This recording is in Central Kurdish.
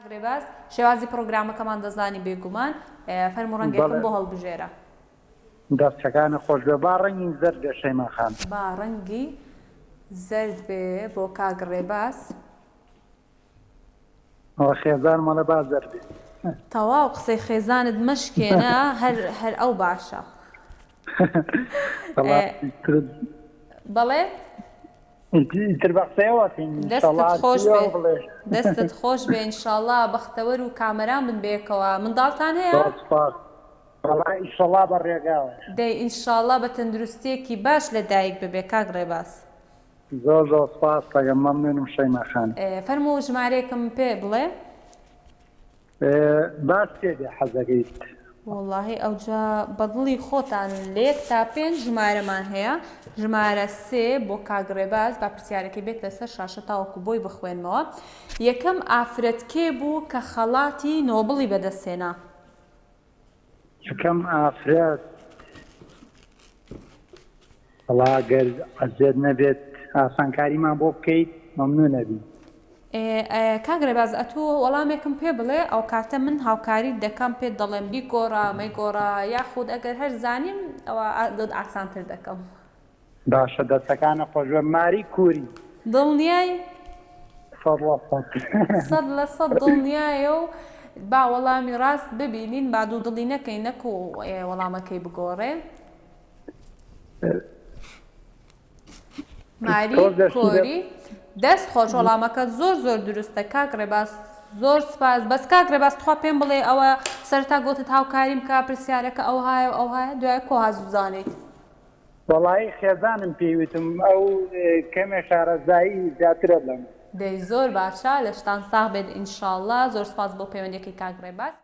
کاک رێباز شێوازی پڕۆگرامەکەمان دەزانی بێگومان فەرموو ڕەنگێکم بەڵێ بۆ هەڵبژێرە. دەستەکانت خۆش بێ با ڕەنگی زەرد بێ شەیما خان. با ڕەنگی زەرد بێ بۆ کاک ڕێباز. ئەوە خێزانم ئەڵێ با زەرد بێ. تەواو قسەی خێزانت مەشکێنە هەر هەر ئەو باشە. وەڵا ئیتر بەڵێ؟ ئیتر بە قسەی ئەو ئەکەین دەستت ئینشەڵا خۆش هەرچی بێ ئەو بڵێ. دەستت خۆش بێ ئینشاڵا بەختەوەر و کامەران بن بەیەکەوە منداڵتان هەیە؟ زۆر سوپاس وەڵا ئیشەڵا بە ڕێگاوەیە. دەی ئینشاڵا بە تەندروستیەکی باش لە دایک ببێ کاک ڕێباز. زۆر زۆر سوپاست دەکەم مەمنونم شەیما خان. فەرموو ژمارەیەکم پێ بڵێ. با سێ بێ حەزەکەیت. وەڵاهی ئەوجا بەدڵی خۆتان لە یەک تا پێنج ژمارەمان هەیە ژمارە سێ بۆ کاک ڕێباز با پرسیارەکەی بێتە سەر شاشە تاوەکو بۆی بخوێنمەوە یەکەم ئافرەت کێ بوو کە خەڵاتی نۆبڵی بەدەستهێنا؟ یەکەم ئافرەت وەڵا گەر عەزێت نەبێت ئاسانکاریمان بۆ بکەیت مەمنون ئەبین. کاک رێباز ئەتوو وەڵامێکم پێ بڵێ ئەوکاتە من هاوکاریت دەکەم پێت دەڵێم بیگۆڕە مەیگۆڕە یاخود ئەگەر هەر زانیم ئەوە ئاسانتر دەکەم. باشە دەستەکانت خۆشبێ ماری کوری. دڵنیای؟ 100%. 100% دڵنیایە و با وەڵامی ڕاست ببینین با دوودڵی نەکەین نەکو وەڵامەکەی بگۆڕێ. ماری کۆری دەست خۆش وەڵامەکە زۆر زۆر دروستە کاک ڕێباز زۆر سپاس بەس کاک ڕێباز تخوا پێم بڵێ ئەوە سەرتا گۆتت هاوکاریم کە پرسیارەکە ئەوهایە و ئەوهایە دوای کۆها زوزانیت. وەڵایی خێزانم پێی وتم ئەو کەمێ شارەزایی زیاترە لەمن. دەی زۆر باشە لەشتان ساغ بێت ان شاءاللە زۆر سپاس بۆ پەیوەندیەکەی کاک ڕێباز.